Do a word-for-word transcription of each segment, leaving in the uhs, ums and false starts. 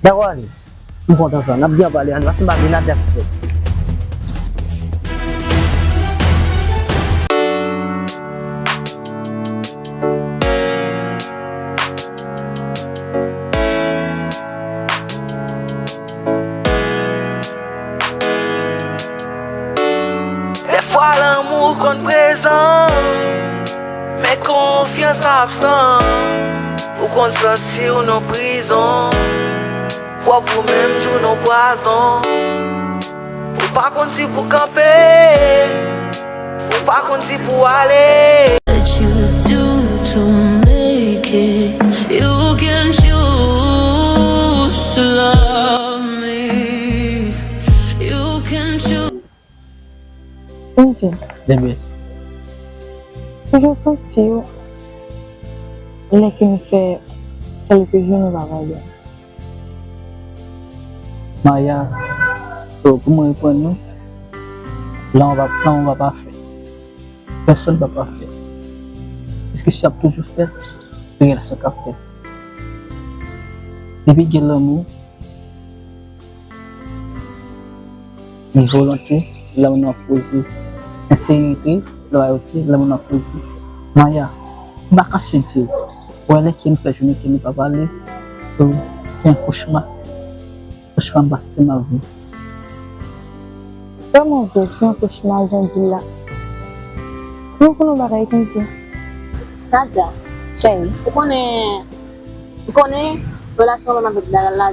Dakò, ale. M kontan sa. N ap gen pale, ann pase m pa vle Nadia sispèk. Dèfwa lanmou konn prezan, men konfyans absan. Ou konn santi w nan prizon, pwòp ou menm tou nan pwazon. Ou pa konn si pou kanpe, ou pa konn si pou ale. What you do to make it? You can choose to love me. You can choose. Enzo, bebe, toujou santi w lè ke nou fè kèlke jou nou pa pale. Maya, so, pou mwen reponn nou, lanmou pa, lanmou pa pafè. Pèsonn pa pafè. Diskisyon ap toujou fèt, se relasyon k ap fèt. Depi gen lanmou, gen volonte, lanmou nan poze. Senserite, lwayalite, lanmou nan poze. Maya, m pa kache di w, wè lè ke nou fè jounen ke nou pa pale, so, se yon kochma. Franchman, m pa santi m ap viv. Vrèman vre, se yon kochma jan w di l la. Kòman w konnen yon bagay konsa? Nadia, cheri, ou konnen, ou konnen relasyon mwen avèk Darel la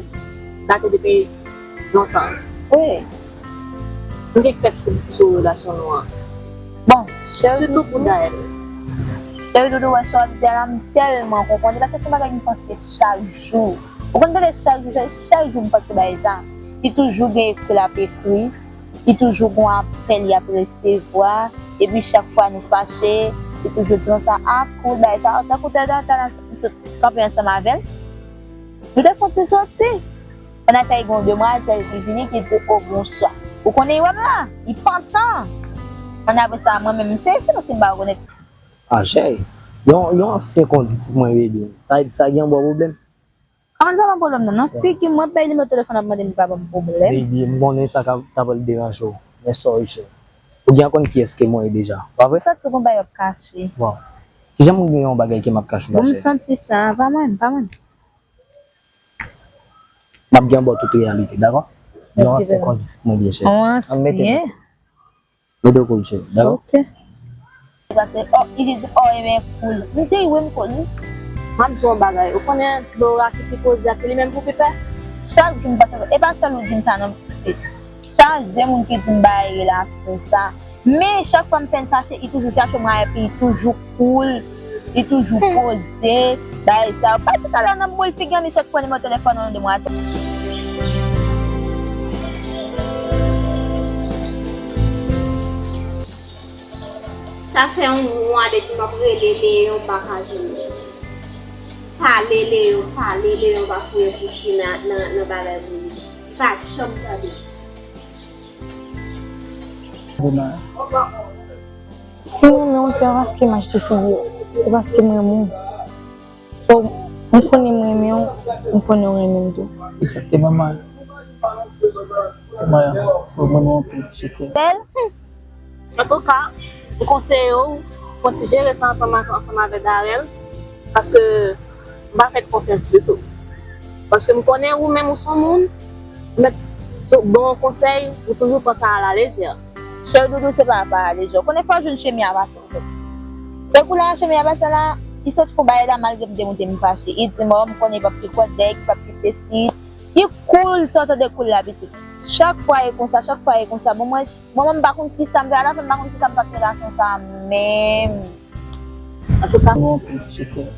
date depi lontan. Wi. M gen kèk ti dout sou relasyon nou an. Bon, cheri, sitou pou Darel. Cheri Doudou, wè sa w ap di a la, m tèlman konprann li, paske se yon bagay m panse chak jou. Ou konn tande chak jou, chak, chak jou m panse bagay sa. Li toujou gen ekri l ap ekri, li toujou gen yon apèl li ap resevwa, epi chak fwa nou fache, li toujou di nou sa, ah, cool, bagay sa, oh, tankou tèl, tèl, tèl, m sot kanpe ansanm avè l. Nou te fè yon ti soti. Pandan sa, gen yon demwazèl ki vini, ki di, oh, bonswa. Ou konnen li wè m la, li pantan. Ann apre sa, mwen menm, m sezi, paske m pa rekonèt. Ah, cheri, yon, yon ansyen kondisip mwen rele m. Sa vle di sa gen yon bon pwoblèm? Kòman l pa gen pwoblèm nan? Nan figi m, mwen bay nimewo telefòn, ap mande m li pa ban m pwoblèm. Baby, m konnen sa ka, ta pral deranje w. Men sorry, cheri. Ou gen konn kiyès ke mwen ye deja, pa vre? Sa ti konba yo ap kache. Bon. Kijan m gen yon bagay ke m ap kache w la, cheri? Bon, m santi sa, pa mwen, pa mwen. M ap gen yon bò tout reyalite, dakò? Yon ansyen kondisip mwen byen, cheri. Yon ansyen? Ann mete nou. Mete w cool, cheri, dakò? Ok. Pase, oh, li di, oh, ebyen, cool. M di, wi, m cool, wi. M ap di w yon bagay. Ou konnen Laura ki pi poze a, se li menm pou pi pè. Chak jou m pase, e pa sèl ou di m sa, non, se chaje moun ki di m bay relasyon sa. Men, chak fwa m fè l fache, li toujou chache mwen, epi li toujou cool, li toujou poze. Bagay sa yo. Pati talè nan boul figi an, li sot pran nimewo telefòn yon demwazèl. Sa fè yon mwa depi m ap rele Leyon, m pa ka jwenn li. Pale Leyon, pale Leyon, pa fouye bouch li nan, nan, nan bagay pou li. Li pa janm tande. Si m renmen w, se pa paske m achte figi w, se paske m renmen w. So, m konnen m renmen w, m konnen w renmen m tou. Egzakteman, Maya. Se Maya, so, m renmen w anpil, je t'aime. Bèl? Antouka, m konseye w, fè w ti jere sa ansanm ak, ansanm avè Darel, paske m pa fè l konfyans ditou. Paske m konnen ou menm ou se yon moun, ou mèt tou ban w konsèy, ou toujou pran sa alalejè. Cheri Doudou, se pa, pa alalejè. Ou konnen fò w jwenn chemi a pase, ou fè. Se kou la, chemi a pase la, li sot fè yon bagay la, malgre m te monte m fache. Li di m, oh, m konnen li p ap pi kòdèy, li p ap pi sesi. Li cool, sa w tande cool la, pitit. Chak fwa e konsa, chak fwa e konsa. Bon, mwen, mwen menm m pa konn kisa m fè, alafen m pa konn kisa m fè ak relasyon sa a menm. Antouka. Mwen anpil, je t'aime.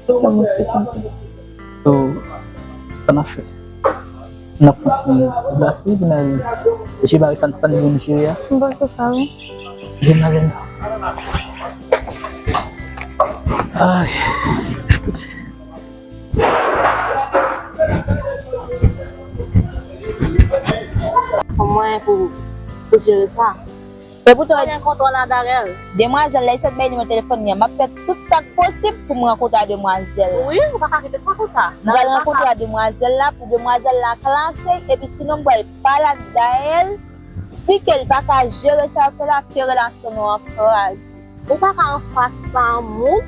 Lanmou se konsa. So, sa n ap fè? N ap kontinye deplase, pou n al jere bagay sa, sa n vin jere a. M panse sa, wi. Vin la, vin la. Ay. Yon mwayen pou, pou jere sa. E poutan, gen kontwòl a Darèl. Demwazèl la, li sot bay nimewo telefòn li an. M ap fè tout sa k posib pou m rankontre a demwazèl la. Wi, ou pa ka kite l fè konsa. M pral rankontre a demwazèl la, pou demwazèl la klase, epi sinon m pral pale ak Darèl, si ke l pa ka jere sa l fè la, ke relasyon nou an kraze. Ou pa ka anfas sa moun,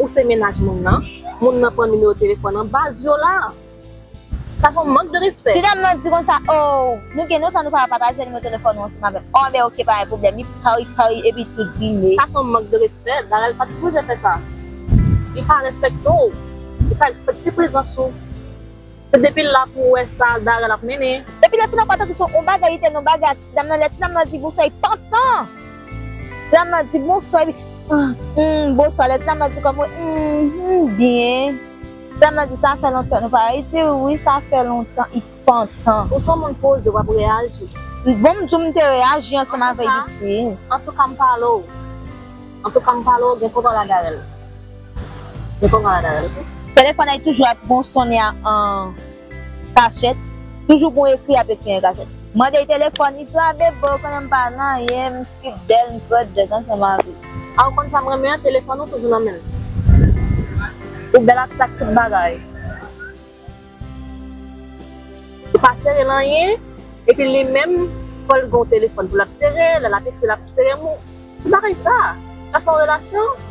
ou se mennaj moun nan, moun nan pran nimewo telefòn an, baz yo la. Sa se yon mank de respè. Si dam nan di konsa, oh, nou gen lontan nou pa pataje nimewo telefòn ou ansanm avè m. Oh, ben oke, pa gen pwoblèm. Li pari, pari, epi tou di li. Sa se yon mank de respè. Darèl pa t sipoze fè sa. Li pa respekte w. Li pa respekte prezans ou. Se depi l la pou w wè sa Darèl ap mennen. Epi lè ti dam nan pa tankou se yon bagay, li te nan bagay ak ti dam nan. Lè ti dam nan di bonswa, li pantan. Ti dam nan di bonswa, epi, ah, hmm, bonswa. Lè ti dam nan di kòman, hmm, hmm, byen. Ti dam nan di sa fè lontan nou pa, li di wi, sa fè lontan, li pantan. Ou se yon moun poze, w ap reyaji. Bon, m di w m te reyaji ansanm avè l, piti. Antouka, m pale w. Antouka, m pale w, gen kontwòl a Darèl. Gen kontwòl a Darèl. Telefòn nan toujou ap gon sonnen an kachèt. Toujou gon ekri ap ekri an kachèt. Mande l telefòn, li di a bebe, ou konnen m pa nan anyen, m fidèl, m trè djèz ansanm avè l. A, ou konn sa m renmen an, telefòn ou toujou nan men l. Ou bèl ak sa k tout bagay. Ou pa sere l anyen, epi li menm, fò l gen yon telefòn pou l ap sere, lè l ap ekri, l ap sere mou. Ki bagay sa? Sa se yon relasyon?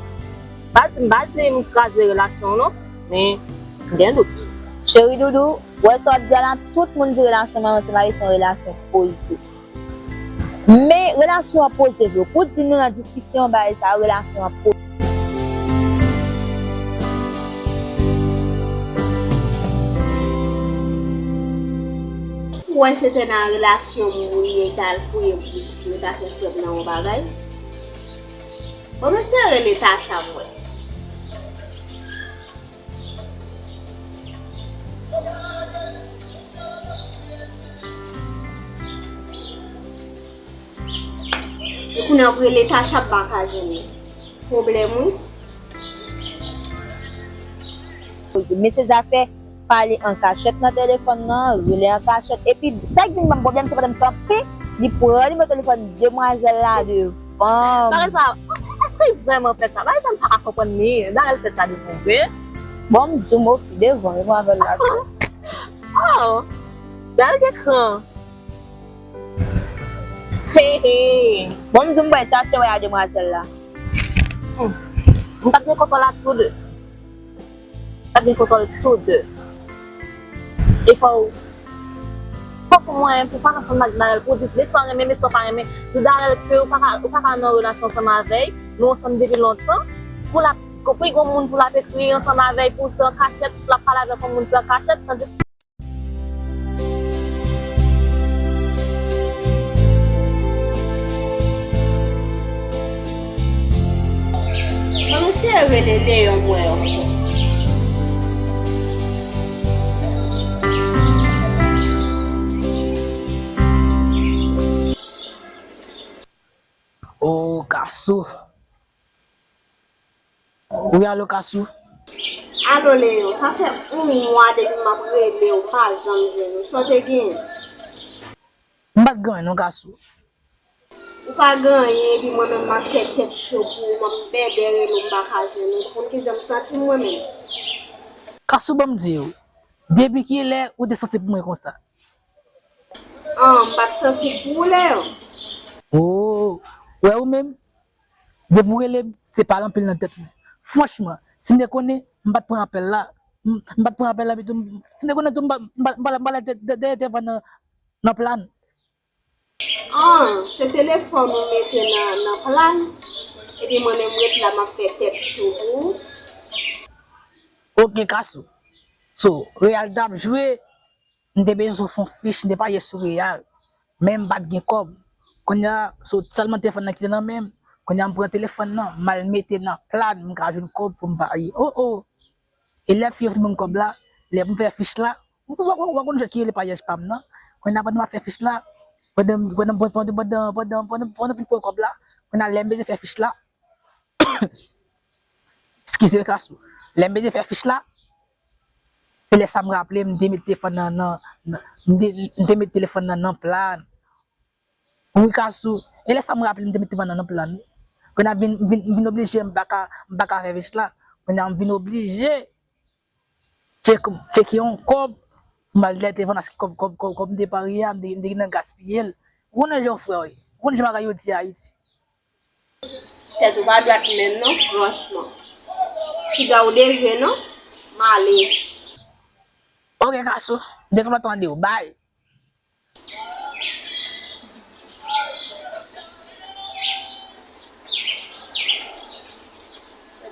Pa di, m pa di m kraze relasyon w non, men m gen dout. Cheri doudou, ou wè sa w ap di a la, tout moun di relasyon manman ti mari se yon relasyon poze. Men relasyon an poze vre. Pou di nou nan diskisyon bagay sa, relasyon an poze. Ou wè se te nan relasyon m ou ye t al fouye bouch ou ta fè frè m nan yon bagay. Bon, mesye rele Tacha m wè. E kounye a w ap rele Tacha, m pa ka jwenn li. Pwoblèm wi. Men se zafè pale an kachèt nan telefòn nan, rele an kachèt. Epi, sa k vin ban m pwoblèm, se pandan m kanpe, li pran nimewo telefòn demwazèl la devan m. Bagay sa, èske li vrèman fè sa? Bagay sa, m pa ka konprann li. Darèl fè sa devan w vre? Bon, m di w, m ofi devan, e mwen avè l la. Oh! Darèl gen kran. He, he. Bon, m di w, m pral chache wè a demwazèl la. Hmm. M t ap gen kontwòl a tou de. M t ap gen kontwòl tou de. E fò w, fò w fè mwayen pou w pa ansanm ak Darèl, pou w di, mesye w renmen, mesye w pa renmen. Di Darèl ke ou pa ka, ou pa ka nan relasyon ansanm avè l, nou ansanm depi lontan. Pou l ap, pou l gen yon moun pou l ap ekri ansanm avè l, pou se an kachèt, pou l ap pale avèk yon moun se an kachèt, tandi Bon, mesye rele Leyon m wè ankò. O Kasou. Wi, alo, Kasou. Alo, Leyon, sa fè yon mwa depi m ap rele w, m pa janm jwenn ou. Sa w te genyen? M pa t gen anyen non, Kasou. Ou pa gen anyen, epi mwen menm m ap fè tèt cho pou ou, m ap bèbè rele w, m pa ka jwenn ou. Ou konn kijan m santi m mwen menm? Kasou, ban m di w, depi kilè ou te sansib pou mwen konsa? An, m pa t sansib pou ou, Leyon. O, wè ou menm, depi w rele m, se pale anpil nan tèt mwen. Franchman, si m te konnen, m pa t pran apèl la. M, m pa t pran apèl la, epi tou, m, si m te konnen tou, m pa, m pa, m pa, m pa lè dèyè telefòn nan, nan plan. An, se telefòn ou mete nan, nan plan, epi mwen menm m ret la, m ap fè tèt cho pou ou. Oke, Kasou. So, Real t ap jwe, m te bezwen fè yon fich, m te pare sou Real. Men m pa t gen kòb. Kounye a, so, sèlman telefòn nan ki te nan men m. Kounye a, m pran telefòn nan, m al mete nan plan, m ka jwenn kòb pou m pare. O, o! E lè fi a fin ban m kòb la, lè pou m fè fich la, w, w, w, w konn jan ki rele payaj pa m nan. Kounye a, pandan m ap fè fich la, pandan, pandan, pandan, pandan, pandan, pandan, pandan m fin pran kòb la, kounye a, lè m bezwen fè fich la, eskize, Kasou. Lè m bezwen fè fich la, se lè sa m raple, m te met telefòn nan, nan, nan, m te, m te met telefòn nan, nan plan. Wi, Kasou, E lè sa m raple m te mete pandan nan plan. Kounye a m vin, m vin, m vin oblije, m pa ka, m pa ka fè vich la. Kounye a m vin oblije tcheke, tcheke yon kòb, m al lè te vann aske kòb, kòb, kòb, kòb m te pare a, m te, m te gen nan gaspiye l. Ou konnen jan frè yo ye. Ou konnen jan bagay yo di Ayiti. Tèt ou pa dwat menm non, franchman. Piga w dejwe non, m ale. Ok, Kaso, m te kontan tande w. Bay.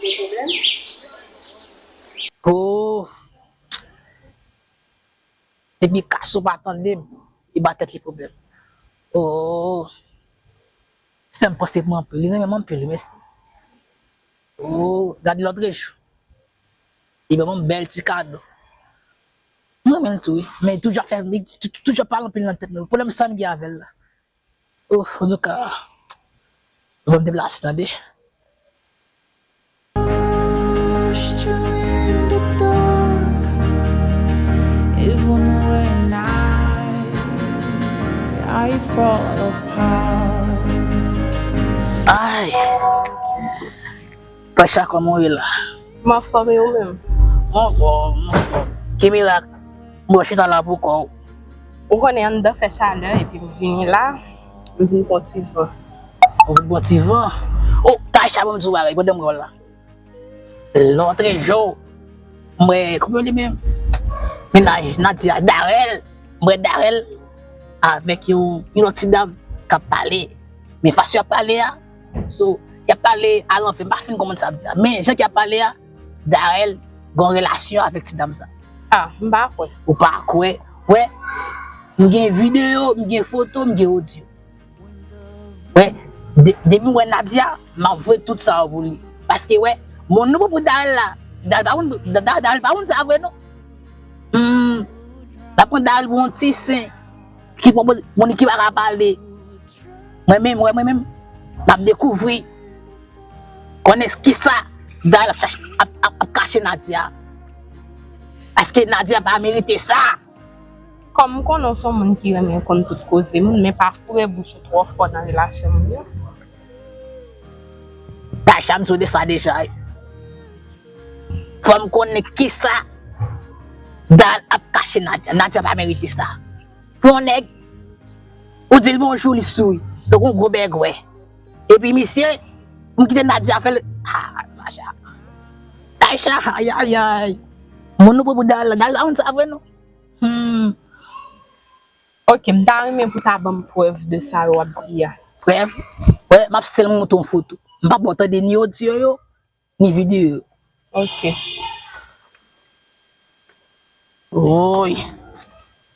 Gen pwoblèm? Oh. Depi Kaso pa tande m, li ba tèt li pwoblèm. Oh. Sè m panse pou anpil, li renmen m anpil, mèsi. Oh, gade lòtrejou. Li ban m yon bèl ti kado. M renmen l tou, wi. Men li toujou ap fè, li tou- tou- toujou ap pale anpil nan tèt mwen. Pwoblèm sa m gen avè l la. Oh, antouka, fò m deplase, tande. Ay. Taïsha, kòman w ye la? M anfòm, e ou menm? Mwen anfòm, mwen anfòm. Ki mirak? Bon, chita la pou kò w. Ou konnen anndan fè chalè, epi m vini la, m vin pran ti van. Ou vin pran ti van? Oh, Taïsha, ban m di w bagay, pandan m wè w la. Lòtrejou, m wè, kòman li menm? Mennaj Nadia, Darèl, m wè Darèl avèk yon, yon lòt ti dam k ap pale. Men fason y ap pale a, so, y ap pale a lanfè, m pa fin konprann sa y ap di a. Men jan k y ap pale a, Darèl gen yon relasyon avèk ti dam sa. Ah, m pa kwè. Ou pa kwè? Wè, m gen videyo, m gen foto, m gen odyo. Wè, de- depi m wè Nadia, m ap voye tout sa yo pou li. Paske wè, moun nou pran pou Darèl la, Darèl pa moun, Da- Da- Darèl pa moun sa vre non. Hmm, l ap pran Darèl pou yon ti sen ki pwopoze, moun ki pa ka pale. Mwen menm, wè mwen menm, m ap dekouvri konnen kisa Darèl ap chache, ap, ap, ap kache Nadia. Paske Nadia pa merite sa. Kòm m konnen w se yon moun ki renmen konn tout koze moun, men pa foure bouch ou twò fò nan relasyon moun yo. Taïsha, m sou de sa deja wi. Fò m konnen kisa Darèl ap kache Nadia. Nadia pa merite sa. Pou yon nèg, ou di l bonjou, li souri. Tankou yon gwo bègwè. Epi misye, m kite Nadia fè l. Ah, Taïsha. Taïsha, ayayay. Moun nou pran pou Darèl la, Darèl pa moun sa vre non. Hmm. Ok, m ta renmen pou w ta ban m prèv de sa yo w ap di a. Prèv? Wè, m ap sèl montre w foto. M pa ba w tande ni odyo yo, ni videyo yo. Ok. Woy.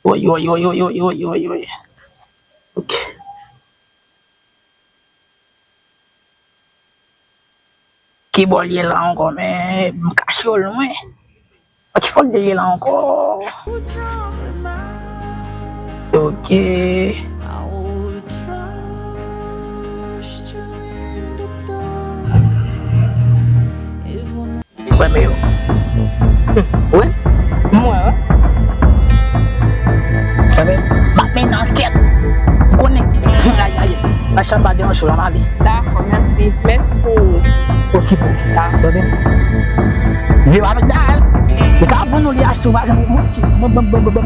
Woy, woy, woy. Ok. Ki bò l ye la ankò? Men m kache w lwen. Ki fò l te ye la ankò? Ok. Ou renmen yo? Wi. M wè, wi. Ou renmen? M ap mennen ankèt. M konnen. Ay, ay. Machann pa deranje w la, m ale. Dakò, mèsi. Mèsi pou. Okipe w. Dakò. Tande? Viv avèk Darèl. Li ka vann ou, li achte w, pa janm. Bon, bon, bon, bon, bon.